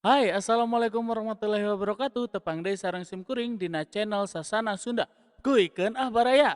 Hai, assalamualaikum warahmatullahi wabarakatuh. Tepang deui sareng sim kuring dina channel Sasana Sunda. Kuikeun ah baraya.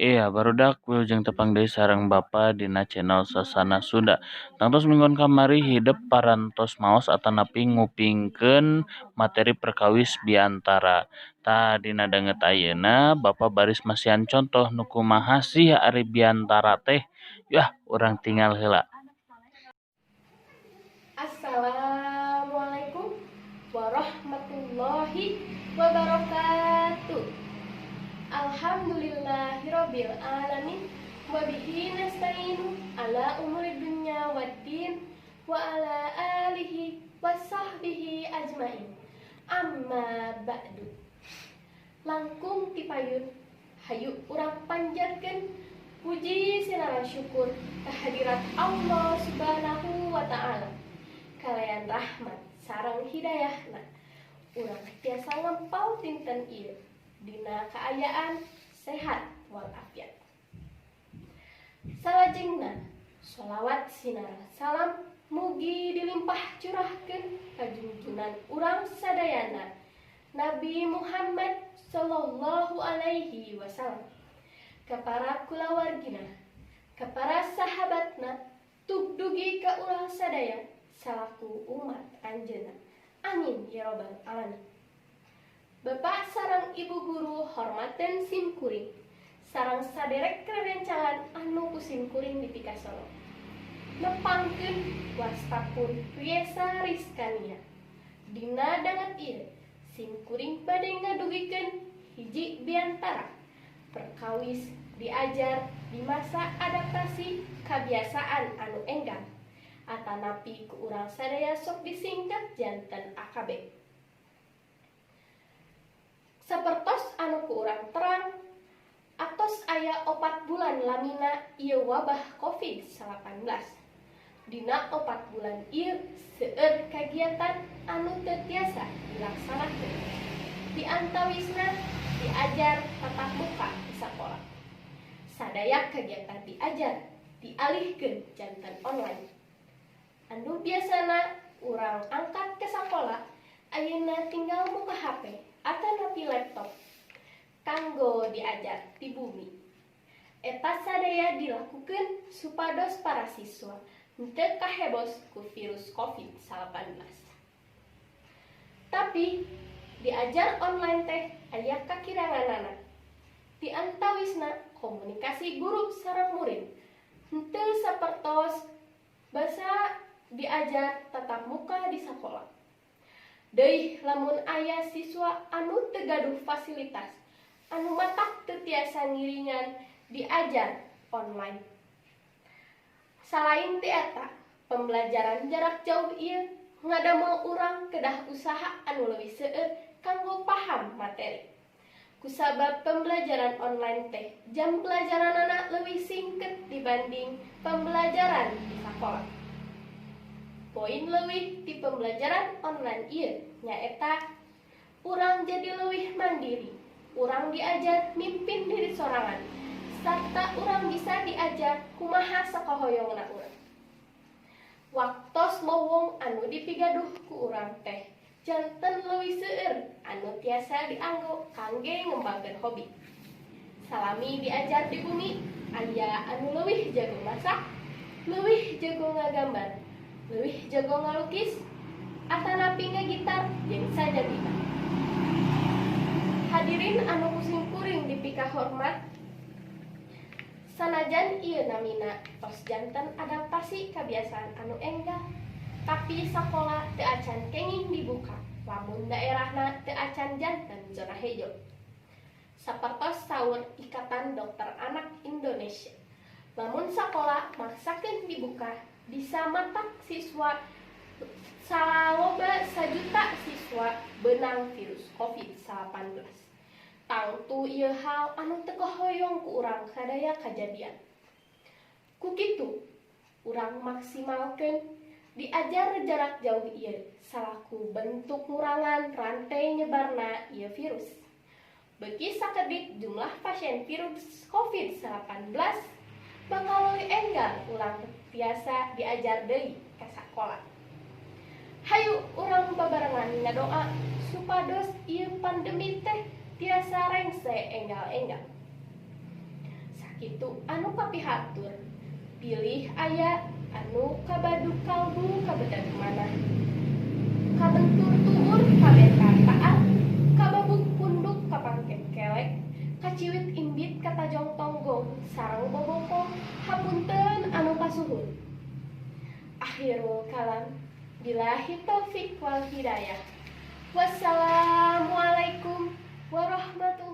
Iya, barudak wilujeng tepang deui sareng Bapa dina channel Sasana Sunda. Tangtos minggon kamari hidep parantos maos atanapi ngupingkeun materi perkawis biantara. Tah dina danget ayeuna Bapa baris masihan contoh nu kumaha sih ari biantara teh. Yah, urang tinggal heula. Assalamualaikum warahmatullahi wabarakatuh. Alhamdulillahirabbil alamin wa bihi nasta'inu ala umuri dunya waddin wa ala alihi wasahbihi ajmain. Amma ba'du. Langkung tipayun hayu urang panjatkeun puji sinaran syukur kehadirat Allah Subhanahu wa taala. Kalayan rahmat sareng hidayahna urang tiasa ngempal dinten ieu dina kaayaan sehat walafiat. Salajengna sholawat sinareng salam mugi dilimpah curahkeun ka junjunan urang sadayana Nabi Muhammad sallallahu alaihi wasallam, ka para kulawargina, ka para sahabatna, tug dugi ka urang sadaya salaku umat anjeunna. Amin ya robbal alamin. Bapak sareng ibu guru hormaten sim kuring sareng saderek rerencangan anu ku sim kuring dipikasoro. Nepangkeun wasta pun Riesa Rizkania. Dina danget ieu sim kuring bade ngadugikeun hiji biantara perkawis diajar di masa adaptasi kabiasaan anu enggal atanapi ku urang sadaya sok disingkat janten AKB. Sapertos anu ku urang terang, atos aya 4 bulan lamina ieu wabah COVID-19. Dina 4 bulan ieu seueur kagiatan anu teu tiasa dilaksanakeun. Di antawisna diajar tatap muka di sakola. Sadaya kagiatan diajar dialihkeun janten online. Anu biasana urang angkat ke sakola, ayeuna tinggal muka HP atanapi laptop kanggo diajar di bumi. Eta sadaya dilakukeun supados para siswa henteu kahebos ku virus COVID-19. Tapi diajar online teh aya kakiranganana. Di antawisna komunikasi guru sareng murid henteu sapertos basa diajar tatap muka di sakola. Deui lamun aya siswa anu teu gaduh fasilitas anu matak teu tiasa ngiringan diajar online. Salain ti eta, pembelajaran jarak jauh ieu ngadamel urang kedah usaha anu leuwih seueur kanggo paham materi. Kusabab pembelajaran online teh jam pelajaranana leuwih singket dibanding pembelajaran di sakola. Poin leuwih di pembelajaran online ieu nyaeta urang jadi leuwih mandiri, urang diajar mimpin diri sorangan, sarta urang bisa diajar kumaha sakahoyongna urang. Waktos lowong anu dipigaduh ku urang teh janten leuwih seueur anu tiasa dianggo kangge ngembangkeun hobi. Salami diajar di bumi, aya anu leuwih jago masak, leuwih jago ngagambar, leuwih jago ngalukis, atanapi ngagitar jeung sajabina. Hadirin anu ku sim kuring dipikahormat, sanajan ieu namina tos janten adaptasi kabiasaan anu enggal, tapi sakola teu acan kenging dibuka lamun daerahna teu acan janten zona hejo. Sapertos saur Ikatan Dokter Anak Indonesia, lamun sakola maksakeun dibuka bisa matak siswa saloba 1 juta siswa benang virus COVID-19. Tangtu ieu hal anu teu kahoyong ku urang sadaya kajadian. Ku kitu urang maksimalkeun diajar jarak jauh ieu salaku bentuk ngurangan rantai nyebarna ieu virus. Beuki sakedik jumlah pasien virus COVID-19 bakal leuwih enggal urang tiasa diajar deui ka sakola. Hayu urang babarengan ngadoa supados ieu pandemi teh tiasa rengse enggal-enggal. Sakitu anu kapihatur, bilih aya anu kabadug kalbu kabedag manah. Kabentur tuur kabentar taat, kababug punduk kapangkek kelek, kaciwit imbit katajong tonggong, sareng boboko hapunten anu kasuhun. Akhirul kalam, billahi taufik wal hidayah. Wassalamualaikum warahmatullahi.